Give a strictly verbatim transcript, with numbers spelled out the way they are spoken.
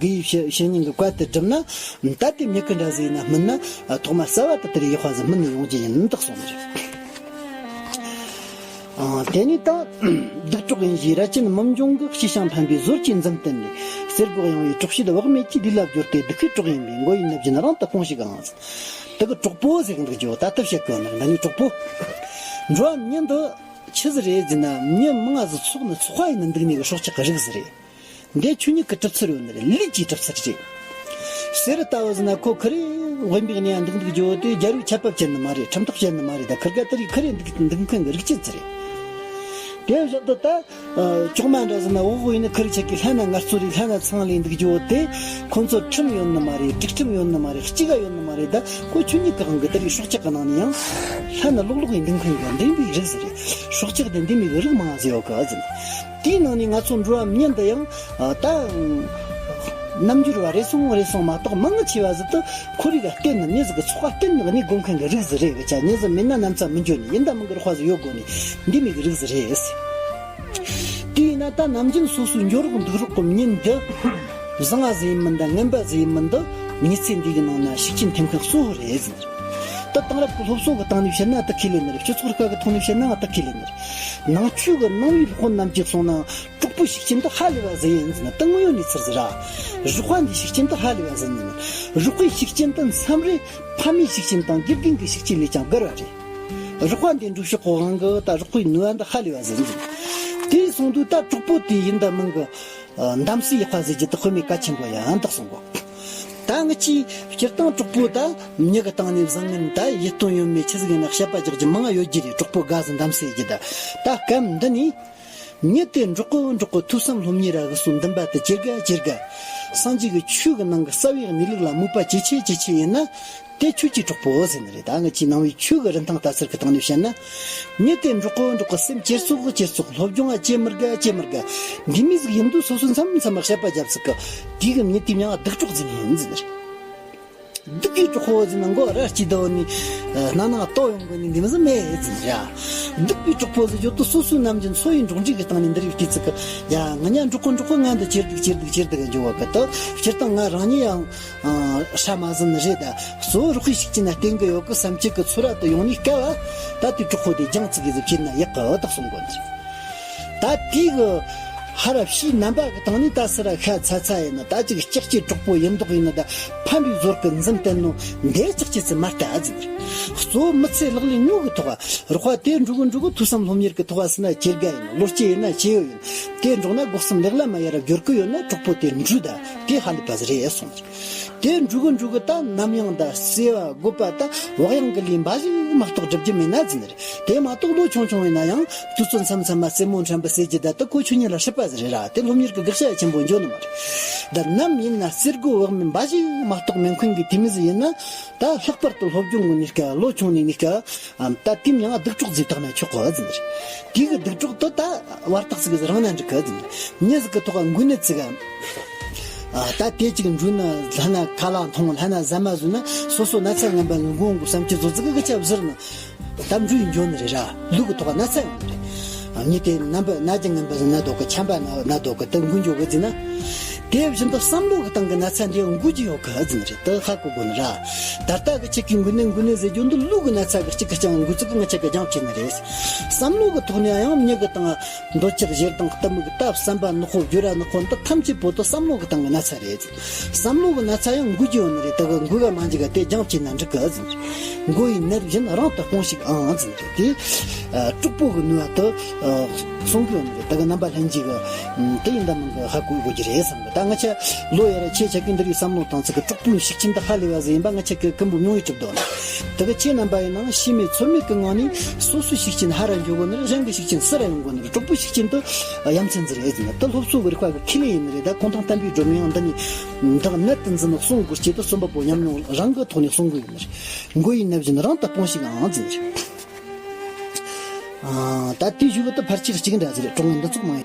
གི་བཤད་བཤད་སྙིང་གི་བཀའ་དེ་སྒྲུབ་ན། ད་དེ་མྱི་གི་འདྲ་ཟིག་ཡིན་ན་སྨིན་ན། ཐོག་མ་རྩ་བ་དེ་དེར་ཡག་པ་ཟིག་སྨིན་ནས་ཡོང་རྒྱུ་ཡིན་ནི་དག་གསུངས་ནི་རེད། ཨ། དེ་ནས་ད་སྡིག་གྲོགས་ཡིན་ཞེས་ར་ཅན་མི་འབྱུང་གི། སྐྱེས་ཤིང་ཕན་པའི་ཟོལ་གྱིས་འཛུམ་བསྟན་ནས། གསེར་སྒོག་ཡངས་པའི་གྲོགས་བྱེད་བག་མེད་ཀྱིས། བདེ་ལ་སྦྱོར་ཏེ་སྡིག་པའི་གྲོགས་ཡིན་པས། མགོ་ཡི་ནད་རྒྱུན་རིང་དུ་སྤོངས་ཤིག་ཨང་། དེ་གི་གྲོགས་པོ་ཟེར་གི་འདུག་ཅོ། ད་ལྟ་བཤད་གི་ནི་འདི་ནི་གྲོགས་པོ། འགྲོ་བ་མྱི་འདི་ཆི་ཟིག་རེད་ཟེར་ན། མྱི་མང་ང་ཟིག་ཚོགས་ནི་ཚོགས་པ་ཡིན་ནི་འདུག་ནི་གི་སྲོག་ཆགས་གི་རིགས་ཟིག་རེད། འདི་ཆོས་ཉིད་ཀྱི་གྲུབ་ཚུལ་ཡོད་ནི་རེད། ལུས་ཀྱི་གྲུབ་ཚུལ་རེད། གསེར་ལྟ་བུ་ཟེར་ན་ཁོ་ཁི་རེ་དབེན་པའི་གནས་ཡང་འདུག་འདུག་ཅོ། དེ་རྒྱལ་པོའི་ཆད་པ་བཅད་ནི་མ་རེད། ཁྲིམས་ཐག་བཅད་ནི་མ་རེད། ད་ཁིར་ག་དེ་རིགས་ཁི་རེ་འདུག་འདུག་མཁན་གི་རིགས་ཅན་ཟིག་རེད། དེ་བཞིན་དུ་ད། ཨ། ལྕོག་མ་འདྲ་ཟེར་ན་འོ་བོ་ཡིན་ན་ཁི་རེ་ཆད་གི་ལྷ་ན་ངལ་རྩོལ་རེད། ལྷ་ན་ཚང་ལས་འདུག་ཅོ། དེ་ཁོ་ཚོ་ཁྲིམས་ཡོད་ནི་མ་རེད། སྒྲིག་ཁྲིམས་ཡོད་ནི་མ་རེད། གཅིག་ག་ཡོད་ནི་མ་རེད། ད་ཁོ་ཆོས་ཉིད་ཀྱི་དབང་གིས་དེ་རིགས་སྲོག་ཆགས་ཀྱི་ནང་ནས་ཡང་ལྷ་ན་ལོག་ལོག་ཡིན་འདུག་མཁན་གི་འདྲེན་པའི་རིགས་ཟིག་རེད། སྲོག་ཆགས་དེ་འདི་མོ་གི་རིགས་མང་ཟིག་ཡོད་གི་ཟེར། དེའི་ནང་ནས་ང་ཚོ་འགྲོ་བ་མྱི་འདི་ཡང་ད་རྣལ་འབྱོར་བ་རེ་ཟུང་རེ་ཟུང་མ་གཏོགས་མང་ཆེ་བ་ཟིག་ཏུ་ཁོར་ཡུག་ག་བརྟེན་ནས་མྱི་ཟིག་གི་ཚོགས་པ་བརྟེན་ནས་གནས་དགོས་མཁན་གི་རིགས་ཟིག་རེད་གི། ཆ་མྱི་ཟིག་མེད་ན་ནམ་ཚ་མི་འགྱོ་ནི། ཡིན་ད་མིན་གི་རོགས་པ་ཟིག་ཡོད་དགོས་ནི། འདི་མོ་གི་རིགས་ཟིག་རེད། དེ་ཡིན་ན་ད་ནམ་རྒྱུན་སོ་སོའི་འགྱོ་རོགས་འདུག་རོགས་གི་མྱི་འདི་བཟང་བ་ཟིག་ཡིན་མིན་ད་ངན་པ་ཟིག་ཡིན་མིན་ད་མྱི་ཚེ་འདི་གི་ནང་ན་ཤུགས་རྐྱེན་ཐེབས་མཁན་གཙོ་བོ་རེད་ཟེར། ད་དེང་རབས་ཀྱི་སློབ་གསོ་གི་སྟེང་ནས་བཤད་ན་ད་ཁས་ལེན་ནི་རེད། སྤྱི་ཚོགས་སྐོར་གི་ཐོག་ནས་བཤད་ན་ད་ཁས་ལེན་ནི་རེད། ནང་ཆོས་གི་ནང་པའི་སློབ་དཔོན་རྣམས་ཀྱིས་གསུངས་ན། གྲོགས་པོའི་ཤུགས་རྐྱེན་དེ་ཧ་ལས་པ་ཟིག་ཡིན་ཟེར་ན། ད་དངོས་ཡོད་གནས་ཚུལ་ཟིག་ར། རོགས་པ་འདིའི་ཤུགས་རྐྱེན་དེ་ཧ་ལས་པ་ཟིག་ཡིན། རོགས་པའི་ཤུགས་རྐྱེན་དེ་མཚམས་རེ་ཕ་མའི་ཤུགས་རྐྱེན་དང་དགེ་རྒན་གྱི་ཤུགས་རྐྱེན་ལས་ཀྱང་བརྒལ་བ་རེད། རོགས་པ་འདིའི་འགྲོ་ཕྱོགས་གི་དབང་གིས་ད་རོགས་པའི་ནུས་པ་འདི་ཧ་ལས་པ་ཟིག་ཡིན། དེ་སོང་དུས་ད་གྲོགས་པོ་དེ་ཡིན་ད་མིན་གི་གདམ་གསེས་ཡག་པ་ཟེར་རྒྱུ་དེ་དཔེ་མེད་གལ་ཆེན་པོ་ཡང་དག་སོང་གོ། ད་ངི་ཆོས་སྤྱིར་བཏང་གྲོགས་པོ་ད་མྱི་གི་སྟེང་ནས་བཟང་ངན་ད་ཡིད་རྟོན་ཡོད་མེད་ཆི་ཟིག་ཡིན་ན་དཔྱད་པ་རྒྱག་རྒྱུ་མང་ང་ཡོད་རྒྱུ་རེད། གྲོགས་པོ་དགའ་ཟིག་གདམ་གསེས་རྒྱུ་ད། ད་སྐབས་འདི་ནས། མྱི་དེ་འགྲོགས་གི་འགྲོགས་གི་ཐོས་བསམ་སློབ་གཉེར་ར་གི་སོ་འདུན་པ་དེ་ཇེ་དགའ་ཇེ་དགའ། སངས་རྒྱས་ཀྱི་ཆོས་ཀྱི་ནང་གི་རྩ་བའི་གནས་ལུགས་ལ་མོས་པ་ཇེ་ཆེ་ཇེ་ཆེ་ཡིན་ན། དེ་ཆོས་ཀྱི་གྲོགས་པོ་ཟེར་ནི་རེད། ད་ངི་ཆོས་ནང་པའི་ཆོས་ཀྱི་རིན་ཐང་ལྟ་ཚུལ་གྱི་སྟེང་ནས་བཤད་ན། མྱི་དེ་འགྲོགས་གི་འགྲོགས་གི་སེམས་ཇེ་བཙོག་ཇེ་བཙོག། སློབ་སྦྱོང་ང་ཇེ་མི་དགའ་ཇེ་མི་དགའ། འདི་མོ་ཟིག་ཡིན་དུས་སོ་སོ་མཚམས་མཚམས་མ་དཔྱད་པ་རྒྱབ་ཚུལ་གི། དེ་གི་མྱི་དེ་མྱིང་ང་སྡིག་གྲོགས་ཟེར་ནི་ཡིན་ཟེར་ནི་རེད། སྡིག་པའི་གྲོགས་པོ་ཟེར་ན་མགོ་ར་སྐྱེས་དོ་ནི། སྣ་ནང་ལྟོ་ཡོང་གི་ནི་འདི་མོ་ཟིག་མེད་ཟེར་ནི་རེད། སྡིག་པའི་གྲོགས་པོ་ཟེར་རྒྱུ་དེ་སོ་སོའི་ནམ་རྒྱུན་འཚོ་བའི་འགྲོགས་འདྲིས་ཀྱི་སྟེང་ནས་འདི་རིགས་སྐྱེས་ཚུལ་གི། ཡ་ང་ཉ་འགྲོགས་གི་འགྲོགས་གི་ང་འདི་ཇེ་སྡུག་ཇེ་སྡུག་ཇེ་སྡུག་གི་འགྱོ་བ་གི། ད་སྤྱིར་བཏང་ང་རང་ཉིད་ཡང་ཧྲ་མ་ཟིན་ནི་རེད། ད་གཙོ་བོ་རོགས་པའི་ཤུགས་རྐྱེན་ན་བརྟེན་གི་ཡོད་གི། བསམ་སྤྱོད་ཀྱི་ཚོར་བ་དེ་ཡོང་ནས་སྐབས་ད་དེ་གྲོགས་པོ་དེ་སྦྱང་ཚུགས་གི་ཟིག་བྱས་ན་ཡག་གི་དག་གསུང་གོ་ནི། ད་དེ་གི་ཧ་ར་ཕྱིའི་རྣམ་པ་གི་སྟེང་ནས་ད་སི་ར་ཤ་ཚ་ཚ་ཡིན་ན། ད་ཅིག་ལྕགས་ཀྱི་གྲོགས་པོ་ཡིན་མདོག་ཡིན་ན། ད་ཕན་པའི་ཟོལ་གི་འཛུམ་བསྟན་ནོ་འདི་ལྕགས་ཀྱི་ཚི་མ་ལྟ་ཟིན། གཙོ་བོ་མི་ཚེ་ལག་ལེན་དངོས་གི་ཐོག་རོགས་པ་དེ་འགྲོ་གི་འགྲོ་གི། ཐོས་བསམ་སློབ་གཉེར་གི་ཐོག་ཟིན་ན་ཇེ་དགའ་ཡིན། བློ་སྐྱེད་ཡིན་ན་ཇེ་ཡོད་ཡིན། དེ་འགྲོགས་ན་སྒོ་གསུམ་ལེགས་ལམ་མ་ཡར་ར་འགྱུར་གི་ཡོད་ན། གྲོགས་པོ་དེ་འགྲོས་ད་དེ་ཧ་ལས་པ་ཟིག་རེད་གསུངས། དེ་འགྲོ་གི་འགྲོ་གི་ད་ནམ་ཡང་ད་བརྩེ་བ་དགོད་པ་ད་བག་ཡངས་ཀྱི་ལས་འབའ་ཞིག་མ་གཏོགས་སྒྲུབ་རྒྱུ་མེད་ན་ཟིན་རེད། དེ་མ་གཏོགས་ལོ་ཆུང་ཆུང་ཡིན་ན་ཡང་དུས་ཚོད་མཚམས་མཚམས་མ་རྩེད་མོ་འགྲན་པ་རྩེ་རྒྱུ་ད་ད་ཁོ་ཆོས་ཉིད་ལ་སྲིད་པ་ཟིག་རེད་ར། དེ་སློབ་གཉེར་གྱི་དགག་བྱ་ཆེན་པོ་འཇོག་ནི་མ་རེད། ད་ནམ་ཡིན་ན་རྩེད་དགོད་བག་མེད་འབའ་ཞིག་མ་གཏོགས་མེད་མཁན་གྱི་དེ་མོ་ཟིག་ཡིན་ན། ད་ལྷག་པར་དུ་སློབ་སྦྱོང་གི་གནས་སྐབས། ལོ་ཆུང་ནས་གནས་སྐབས། ཨམ། ད་དེ་མྱིང་ང་སྡིག་གྲོགས་ཟེར་བཏགས་ན་ཆོག་གི་ཟེར། དེ་གི་སྡིག་གྲོགས་དེ་ད་བར་ཐག་ཟིག་རིང་ན་འགྲིག་གི་ཟེར། མྱི་ཟིག་གི་ཐོག་འགོས་ནད་ཟིག་ག་ཨ། ད་དེ་གཅིག་འགྲོས་ན་ལྷ་ན་ཁ་ལག་འཐུང་། ལྷ་ན་ཟ་མ་ཟོས་ན་སོ་སོ་ན་ཚ་ངན་པ་འགོ་འགོ་བསམ་གྱི་བཟོ་ཟིག་གི་ཆབ་ཟེར་ན། ད་འགྲོས་འགྱོ་ནི་རེད་ར། ལུས་ཀྱི་ཐོག་ན་ཚ་ཡོང་ནི་རེད། ཨ། མྱི་དེ་རྣམ་པ་ན་རྒྱུ་ངན་པ་ཟིག་ན་འདོད་གི། ཆམ་པ་ན་ན་འདོད་གི། ད་འགོས་འགྱོ་གི་ཟེར་ན། དེ་བཞིན་དུ་བསམ་བློ་གི་སྟེང་གི་ན་ཚ་འདི་ཡང་འགོས་ཀྱི་ཡོད་གི་ཟེར་ནི་རེད། ད་ཧ་གོ་དགོས་ནི་ར། ད་ལྟ་གི་ཁྱེད་ཀྱིས་འགོས་ནད་འགོས་ནད་ཟེར་རྒྱུ་འདི་ལུས་ཀྱི་ན་ཚ་གི་གཅིག་གི་ཅང་འགོས་ཚུལ་གྱི་ང་ཆ་གི་སྦྱང་བྱེད་ནི་རེད། བསམ་བློ་གི་ཐོག་ནས་ཡང་མྱི་གི་སྟེང་འདོད་ཆགས་ཞེ་སྡང་གཏི་མུག་ད་བསམ་པ་ནག་པོ་སྦྱོར་བ་ནག་པོ་འདི་ཐམས་ཅད་པོ་ཏི་བསམ་བློ་གི་སྟེང་གི་ན་ཚ་རེད། བསམ་བློ་གི་ན་ཚ་ཡང་འགོས་ཀྱི་ཡོད་ནི་རེད། ད་གི་འགོས་ག་མ་འཇིག་ག་དེ་སྦྱང་བྱེད་ན་འགྲིག་གི་ཟེར་ནི་རེད། མགོ་ཡི་ནད་བཞིན་རིང་དུ་སྤོངས་ཤིག་ཨང་ཟེར་ནི་རེད། དེ་གྲོགས་པོ་གི་ནུས་པ་དེ་གསུང་གི་ཡོད་ནི་རེད། ད་གི་རྣམ་པ་ལྷན་རྒྱས་གི་དེ་ཡིན་ད་མིན་གི་ཧ་གོ་དགོས་ཀྱི་རེད་བསམ་གི། ད་ང་ཆ་ལོ་ཡར་ཆེ་ཆ་གི་འདི་རིགས་བསམ་བློ་བཏང་ཚིག་གི་གྲོགས་པོའི་ཤུགས་རྐྱེན་ད་ཧ་ལས་པ་ཟིག་ཡིན་པ་ང་ཆ་གི་ཀུན་པོ་མྱོང་ཡི་གྲུབ་འདུག། ད་གི་ཁྱེད་རྣམ་པ་ཡིན་ནའང་ཤེས་མེད་ཚོད་མེད་གི་ངང་ནས་སོ་སོའི་ཤུགས་རྐྱེན་ཧ་ར་འཇོག་གོ་ནི་རེད། གཞན་གི་ཤུགས་རྐྱེན་སུ་ར་ཡོང་གོ་ནི་རེད། གྲོགས་པོའི་ཤུགས་རྐྱེན་དུ་ཡ་མཚན་ཟིག་རེད་ཟེར་ན། ད་སློབ་གསོ་གི་རིག་པ་གི་ཁས་ལེན་ཡིན་ནི་རེད། ད་གུང་ཐང་བསྟན་པའི་སྒྲོན་མེ་ཡང་འདི་ནས་འདག་ནད་དུ་འཛིན་ནི་གསུང་དགོས་ཀྱི། ད་རྩོམ་པ་པོ་ཉམས་མྱོང་རང་གི་ཐོག་ནས་གསུང་གི་ཡོད་ནི་རེད། མགོ་ཡི་ནད་བཞིན་རིང་དུ་སྤོངས་ཤིག་ཨང་ཟེར་ནི་རེད། ཨ། ད་དེའི་གཞུག་གི་ད་ཕལ་ཆེར་གཅིག་འདྲ་ཟིག་རེད། གྲོགས་ངན་འདི་ཚོགས་མང་